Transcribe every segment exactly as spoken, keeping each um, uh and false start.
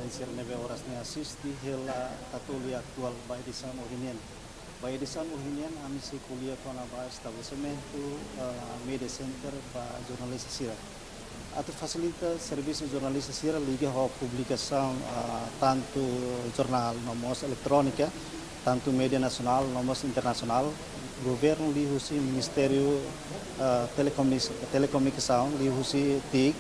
Sira ne'ebé oras ne'e asiste hela tatoli atuál ba edisaun ohin nian. Ba edisaun ohin nian, ami sei ko'alia kona-ba estabelesimentu, eh, media center ba jornalista sira. Atu fasilita servisu jornalista sira liga ho publikasaun, ah, tantu jornál no mós eletrónika, tantu media nasionál no mós internasionál. Governu liuhusi Ministériu, ah, Telekomunis-, Telekomunikasaun, liuhusi TIC,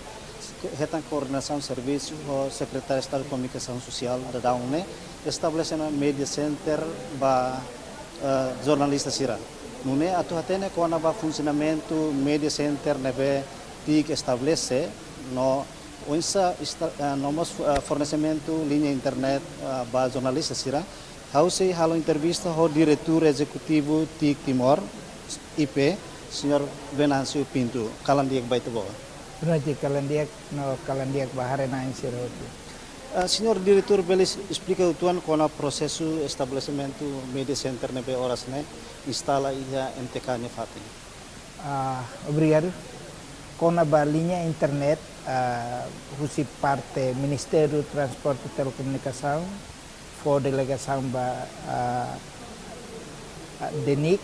hetan koordenasaun servisu ho Sekretáriu Estadu Komunikasaun Sosiál daudaun ne'e, estabelese ona media center ba, eh, jornalista sira. Nune'e atu hatene kona-ba funsionamentu media center ne'ebé TIC estabelese, no oinsá esta-, eh, no mós, eh, fornesimentu liña internet, eh, ba jornalista sira. Ha'u sei halo entrevista ho Diretór Ezekutivu TIC Timor, I P, Señór Venâncio Pinto. Kalan di'ak ba ita-boot. Boa noite, kalan di'ak, no kalan di'ak ba haree-na'in sira hotu. Ah, Señór Diretór, bele es-, esplika uitoan kona prosesu estabelesimentu media center ne'ebé oras ne'e instala iha M T K nia fatin? Ah, obrigadu. Kona-ba liña internet, ah, husi parte Ministériu Transporte Telekomunikasaun, fó delegasaun ba, ah, ah, DENIC,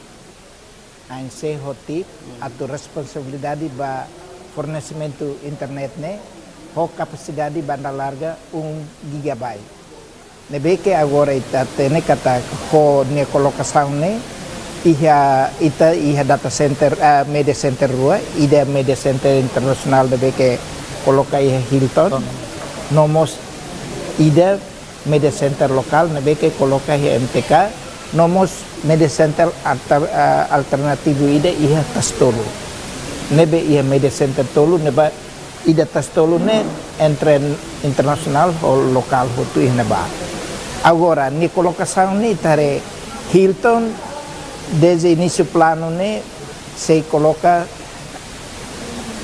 ANC ho TIC, atu responsabilidade ba fornesimentu internet ne'e, ho kapasidade banda larga um gigabyte. Ne'ebé ke agora ita hatene katak ho nia kolokasaun ne'e, iha, ita iha data center, ah, media center rua, ida media center internasionál ne'ebé ke koloka iha Hilton, no mós ida media center lokál ne'ebé ke koloka iha M T K, no mós media center alter-, ah, alternativu ida iha Tasi Tolu. Ne'ebé iha media center tolu, ne'ebá ida Tasi Tolu ne'e entre internasionál ho lokál hotu iha ne'ebá. Agora, nia kolokasaun ne'e ita haree Hilton, dezde inísiu planu ne'e sei koloka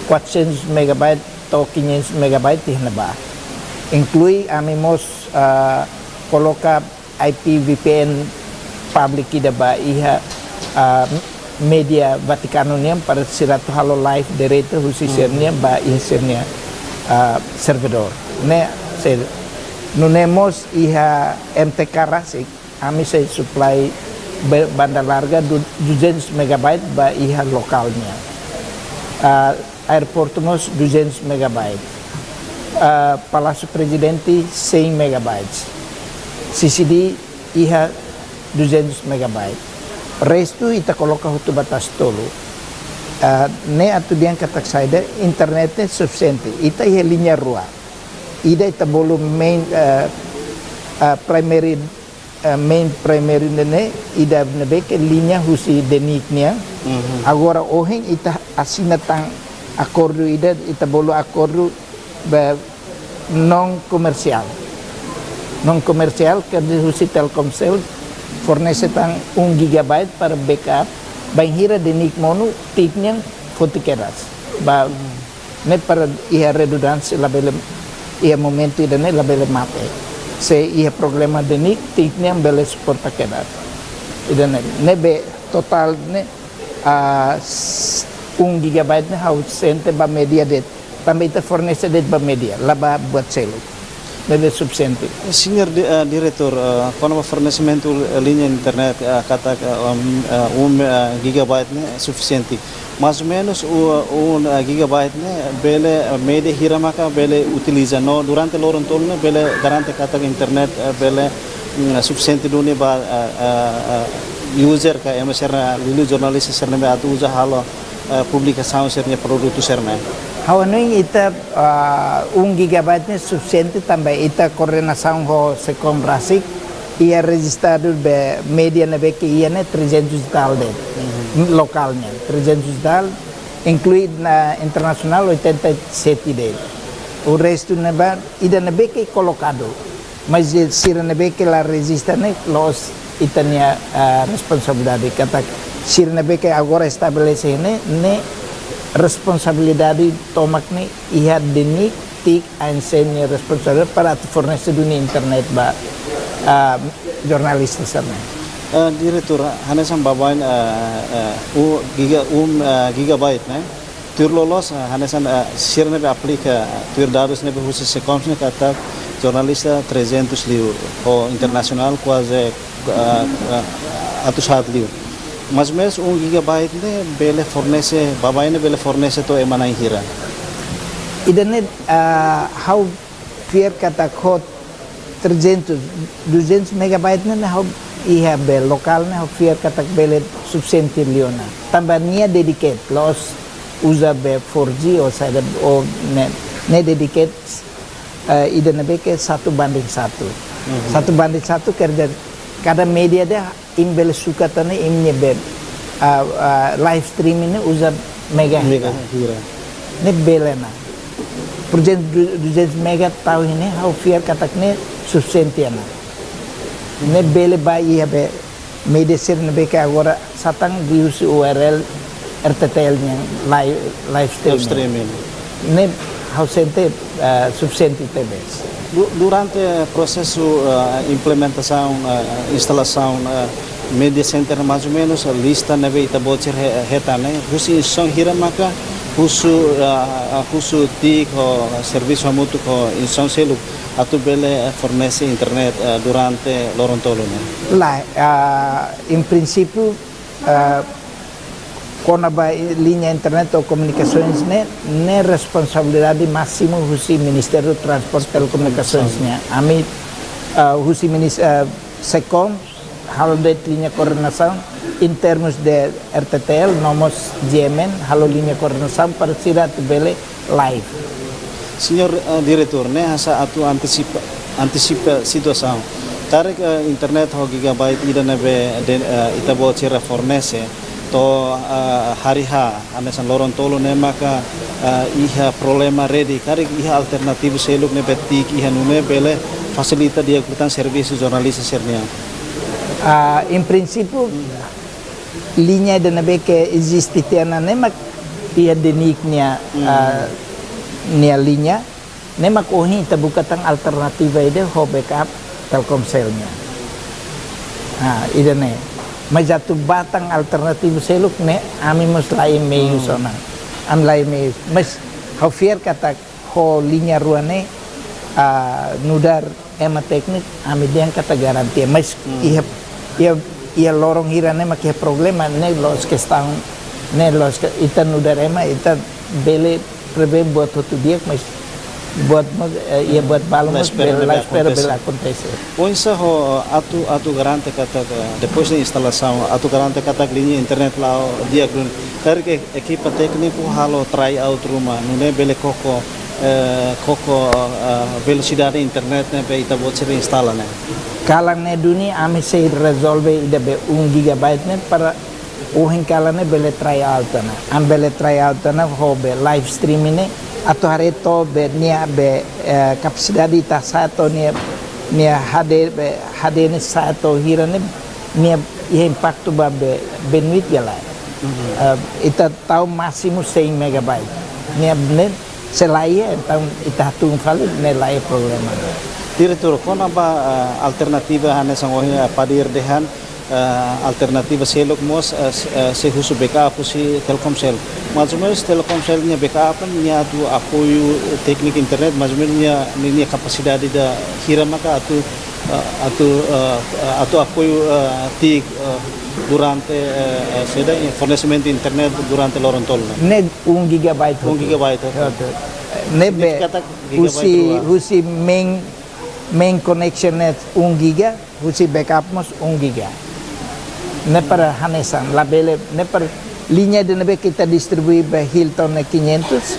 quatrocentos megabyte to'o quinhentos megabyte iha ne'ebá. Inklui ami mós, ah, koloka I P V P N public ida ba iha, ah, media Vatikanu nian para sira atu halo live direta husi sira-nian ba iha sira-nia, ah, servidór. Ne'e, se, nune'e mós iha M T K rasik, ami sei supply be-, banda larga du-, duzentos megabyte ba iha lokál nian. Ah, aeroportu mós duzentos megabyte. Ah, Palásiu Prezidente cem megabytes. C C D iha duzentos megabyte. Restu ita koloka hotu ba Tasi Tolu. Ah, ne'e atu dehan katak saida, internet ne'e sufisiente. Ita iha liña rua. Ida ita bolu main, ah, ah, primary, eh, main primary ne'e, ida ne'ebé ke liña husi DENIC nian. Agora ohin ita asina tan akordu ida, ita bolu akordu ba non komersiál. Non komersiál, quer dizer, husi Telkomcel fornese tan um gigabyte para backup, bainhira DENIC monu, TIC nian foti kedas. Ba ne'e para iha redundánsia labele, iha momentu ida-ne'e labele mate. Se iha problema DENIC, TIC nian bele suporta kedas. Ida-ne'e, ne'ebé totál ne'e, ah, s-, um gigabyte ne'e ha'u sente ba media de'it. Tanba ita fornese de'it ba media, la ba buat seluk. Ne'ebé sufisiente. Señór di-, eh, Diretór, eh, kona-ba fornesimentu, eh, liña internet, eh, katak, eh, um, eh, um, eh, gigabyte ne'e sufisiente. Mais ou menus, u-, um, eh, gigabyte ne'e bele, eh, media hira maka bele utiliza no durante loron tolu ne'e bele garante katak internet, eh, bele, mm, sufisiente duni ba, eh, eh, eh, user ka ema sira, liuliu jornalista sira ne'ebé atu uza halo, eh, publikasaun sira-nia produtu sira-ne'e. Ha'u hanoin ita, ah, um gigabyte ne'e sufisiente tanba ita koordenasaun ho SECOM rasik, iha rejistadu ba media ne'ebé ke iha ne'e trezentos e tal de'it. Lokál nian, trezentos e tal, inklui ona internasionál oitenta e sete de'it. O restu ne'ebá, ida ne'ebé ke kolokadu. Mais, eh, sira ne'ebé ke la rejista ne'e, la'ós ita-nia, ah, responsabilidade. Katak sira ne'ebé ke agora estabelese ne'e, ne'e responsabilidade tomak ne'e iha DENIC, TIC, ANC nia responsabilidade para atu fornese duni internet ba, ah, jornalista sira-ne'e. Eh, Diretór, hanesan baibain, eh, eh, um giga-, um, eh, gigabyte ne'e. Tuir loloos, eh, hanesan, eh, sira ne'ebé aplika, eh, tuir dadus ne'ebé husi SECOM ne'e katak, Jornalista trezentus liu, ho internasionál kuaze, ah, ah, atus haat liu. Mais ou menus um gigabyte ne'e bele fornese, baibain ne'e bele fornese to'o ema na'in hira? Ida-ne'e, ah, ha'u fiar katak ho trezentus, duzentus megabyte ne'e, ne'e ha'u iha be lokál ne'e ha'u fiar katak bele sufisiente liu ona. Tanba nia dedicate, la'ós uza be four G ou saida, ou ne'e, ne'e dedicate, eh, ida-ne'ebé ke satu banding satu. Mhm. Satu banding satu kerja kada média dehan imi bele sukat ona imi-nia be, ah, ah, live streaming ne'e uza mega hira. Mega hira. Ne'e bele ona. Por ezemplu, du-, duzentus mega tau ne'e, ha'u fiar katak ne'e sufisiente ona. Ne'e bele ba iha be média sira ne'ebé ke agora satán liuhusi U R L R T T L nian live, live streaming. Live streaming. Ne'e ha'u sente, eh, sufisiente tebes. Du-, durante prosesu, eh, implementasaun, eh, instalasaun, eh, media center, mais ou menus, eh, lista ne'ebé ita-boot sira he-, hetan ne'e, husi instituisaun hira maka husu, eh, eh, husu TIC ho servisu hamutuk ho instituisaun seluk atu bele, eh, fornese internet, eh, durante loron tolu ne'e? Lae, ah, em princípio, ah, kona-ba i-, liña internet ou komunikasoens ne'e, ne'e responsabilidade másimu husi Ministériu Transporte Telekomunikasoens nian. Ami, ah, husi minis-, ah, SECOM, halo de'it liña koordenasaun, em termos de R T T L, no mós G M N, halo liña koordenasaun para sira atu bele live. Señór, eh, diretór, ne'e hanesan atu antisipa, antisipa situasaun. Karik, eh, internet ho gigabyte ida ne'ebé de, eh, ita-boot sira fornese, to'o, eh, hari H, hanesan loron tolu ne'e maka, eh, iha problema rede. Karik iha alternativa seluk ne'ebé TIC iha nune'e bele fasilita di'ak liután servisu jornalista sira-nian? Ah, em princípio, liña ida ne'ebé ke eziste tiha ona ne'e mak iha DENIC nia, hmm, ah, nia liña, ne'e mak ohin ita buka tan alternativa ida ho backup Telkomcel nian. Ah, ida-ne'e. Mais atu ba tan alternativa seluk ne'e, ami mós laiha meius, hmm, ona. Ami laiha meius. Mais ha'u fiar katak ho liña rua ne'e, ah, nu'udar ema tékniku, ami dehan katak garantia. Mais, hmm, iha, iha, iha loron hira ne'e mak iha problema, ne'e loos kestaun, ne'e loos ke-, ita nu'udar ema, ita bele prevee buat hotu di'ak, mais buat mós, eh, iha buat balu mós bele la espera bele akontese. Oinsá ho atu, atu garante katak, eh, depois de instalasaun, atu garante katak liña internet la'o di'ak duni. Karik ekipa tékniku halo try out ruma, nune'e bele koko, eh, koko, eh, velosidade internet ne'ebé ita-boot sira instala ne'e? Kalan ne'e duni ami sei rezolve ida be um gigabyte ne'e para ohin kalan ne'e bele try out ona. Ami bele try out ona ho be live streaming ne'e atu haree to'o be nia be, eh, kapasidade ita sa'e to'o nia, nia H D be, H D ne'e sa'e to'o hira ne'e nia iha impaktu ba be bandwidth ka lae. Mhm. Eh, ita tau másimu cem megabyte. Ne'e, ne'e, se laiha, entaun ita hatún fali, ne'e laiha problema. Diretór, kona-ba, eh, alternativa hanesan ohin, eh, Padir dehan, eh, alternativa seluk mós, eh, se-, eh, sei husu backup husi Telkomcel. Mais ou menus Telkomcel nia backup ne'e nia atu apoiu tékniku internet, mais ou menus nia, nia, nia kapasidade ida hira maka atu, eh, atu, eh, atu apoiu, eh, TIC, eh, durante, eh, eh, saida, eh, fornesimentu internet durante loron tolu ne'e? Ne'e um gigabyte. Um gigabyte, ok. Ne'ebé husi, husi main, main connection ne'e um giga, husi backup mós um giga. Ne'e para hanesan, labele, ne'e para liña ida ne'ebé ke ita distribui ba Hilton ne'e quinhentos,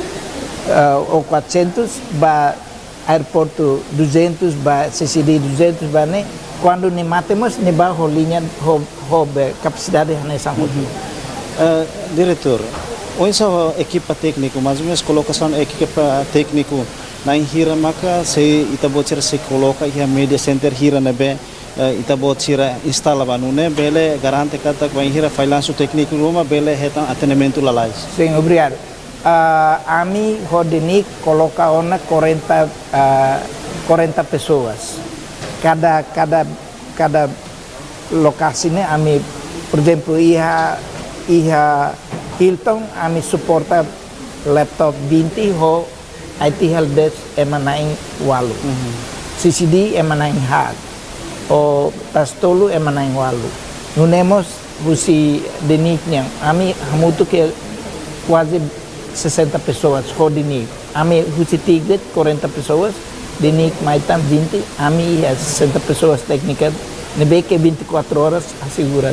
eh, ou quatrocentos, ba aeroportu duzentos ba, C C D duzentos ba ne'e, kuandu nia mate mós nia ba ho liña ho, ho be kapasidade hanesan hotu. Mhm. Eh, diretór, oinsá ho ekipa tékniku, mais ou menus kolokasaun ekipa tékniku, na'in hira maka sei ita-boot sira sei koloka iha media center hira ne'ebé, eh, ita-boot sira instala ba nune'e bele garante katak bainhira fallansu tékniku ruma bele hetan atendimentu lalais? Sin, obrigadu. Ah, ami ho DENIC koloka ona quarenta, ah, quarenta pessoas. Kada, kada, kada lokasi ne'e ami, por ezemplu, iha, iha Hilton, ami suporta laptop vinte ho I T helpdesk ema na'in ualu. Mhm. CCD ema na'in haat, ho Tasi Tolu ema na'in ualu. Nune'e mós husi DENIC nian, ami hamutuk iha kuaze sessenta pessoas ho DENIC. Ami husi TIC de'it quarenta pessoas, DENIC mai tan vinte, ami iha sessenta pessoas téknika, ne'ebé ke vinte e quatro horas asegura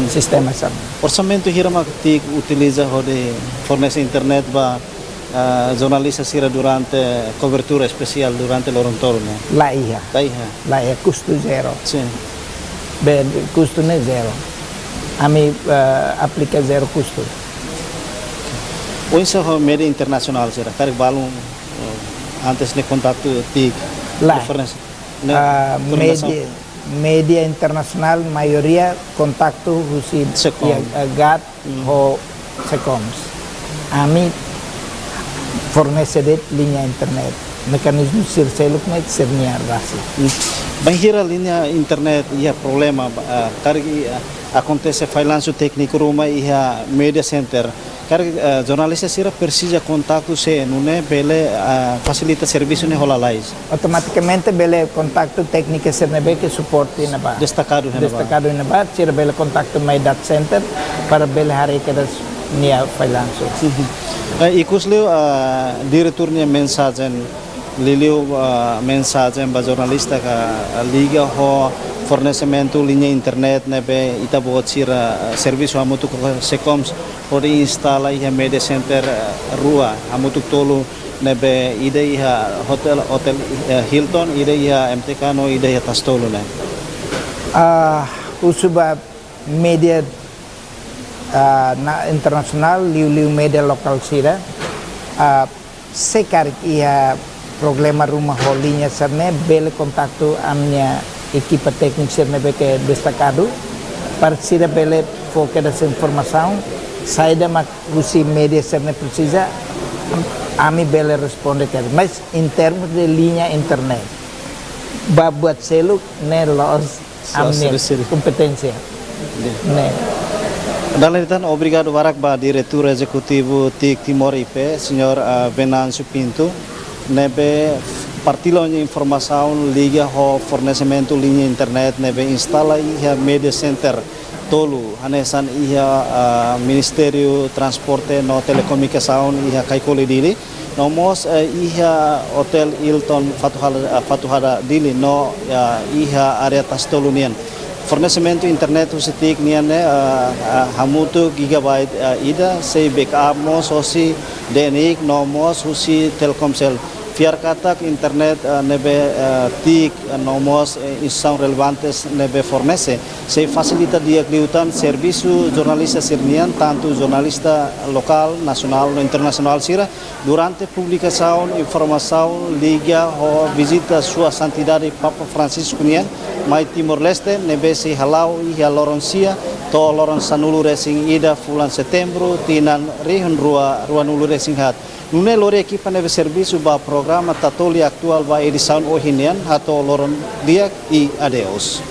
sistema sira-ne'e. Orsamentu hira mak TIC utiliza hodi fornese internet ba, ah, jornalista sira durante kobertura espesiál durante loron tolu ne'e? La iha. La iha. La iha, kustu zero. Sin. Be, kustu ne'e zero. Ami, eh, aplika zero kustu. Oinsá ho média internasionál sira, karik balun, eh, antes ne'e kontaktu TIC? La. Diferensa. Ne'e, ah, koordenasaun. Média, média internasionál maioria kontaktu husi, SECOM. Ya, eh, GAT, ho SECOMS. Ami fornese de'it liña internet. Mekanizmu sira seluk ne'e sira-nia rasik. Hmm. Bainhira liña internet iha problema, ah, karik, ah, akontese fallansu tékniku ruma iha media center. Karik, ah, jornalista sira presiza kontaktu sé nune'e bele, ah, fasilita servisu ne'e hola lalais? Automatikamente bele kontaktu tékniku sira ne'ebé ke suporta iha ne'ebá. Destakadu iha ne'ebá. Destakadu iha ne'ebá, sira bele kontaktu mai data center para bele haree kedas nia fallansu. Mhm. Eh, ikus liu, ah, diretór nia mensajen, liuliu, ah, mensajen ba jornalista ka, ah, liga ho fornesimentu liña internet ne'ebé ita-boot sira, ah, servisu hamutuk ho SECOMS hodi instala iha media center, ah, rua, hamutuk tolu ne'ebé ida iha hotel, hotel, eh, Hilton, ida iha MTK no ida iha Tasi Tolu ne'e. Ah, husu ba media, ah, na internasionál, liuliu media lokál sira, ah, se karik iha problema ruma ho liña sira-ne'e, bele kontaktu ami-nia ekipa tékniku sira ne'ebé ke destakadu, para sira bele fó kedas informasaun, saida mak husi media sira-ne'e presiza, am-, ami bele responde kedas. Mas em termos de liña internet, ba buat seluk ne'e la'ós ami-nia kompeténsia. Ne'e. Dala ida tan obrigadu barak ba Diretór Ezekutivu TIC Timor I P, señór, ah, Venâncio Pinto, ne'ebé partilla nia informasaun liga ho fornesimentu liña internet ne'ebé instala iha media center tolu, hanesan iha, ah, Ministériu Transporte no Telekomunikasaun iha Caicoli Dili, no mós, eh, iha Hotel Hilton Fatuhada, eh, Fatuhada Dili no, eh, iha área Tasi Tolu nian. Fornesimentu internet husi TIC nian ne'e, eh, eh, hamutuk gigabyte, eh, ida, sei backup mós husi DENIC no mós husi Telkomcel. Fiar katak internet, eh, ne'ebé, eh, TIC, eh, no mós, eh, instituisaun relevante ne'ebé fornese, sei fasilita di'ak liután servisu jornalista sira-nian, tantu jornalista lokál, nasionál no internasionál sira, durante publikasaun informasaun liga ho vizita Sua Santidade Papa Francisco nian mai Timor-Leste, ne'ebé sei hala'o iha loron sia to'o loron sanulu-resin-ida fulan Setembru, tinan rihun rua, ruanulu-resin-haat. Nune'e lori ekipa ne'ebé servisu ba programa Tatoli Atuál ba edisaun ohin nian, hato'o loron di'ak i adeus.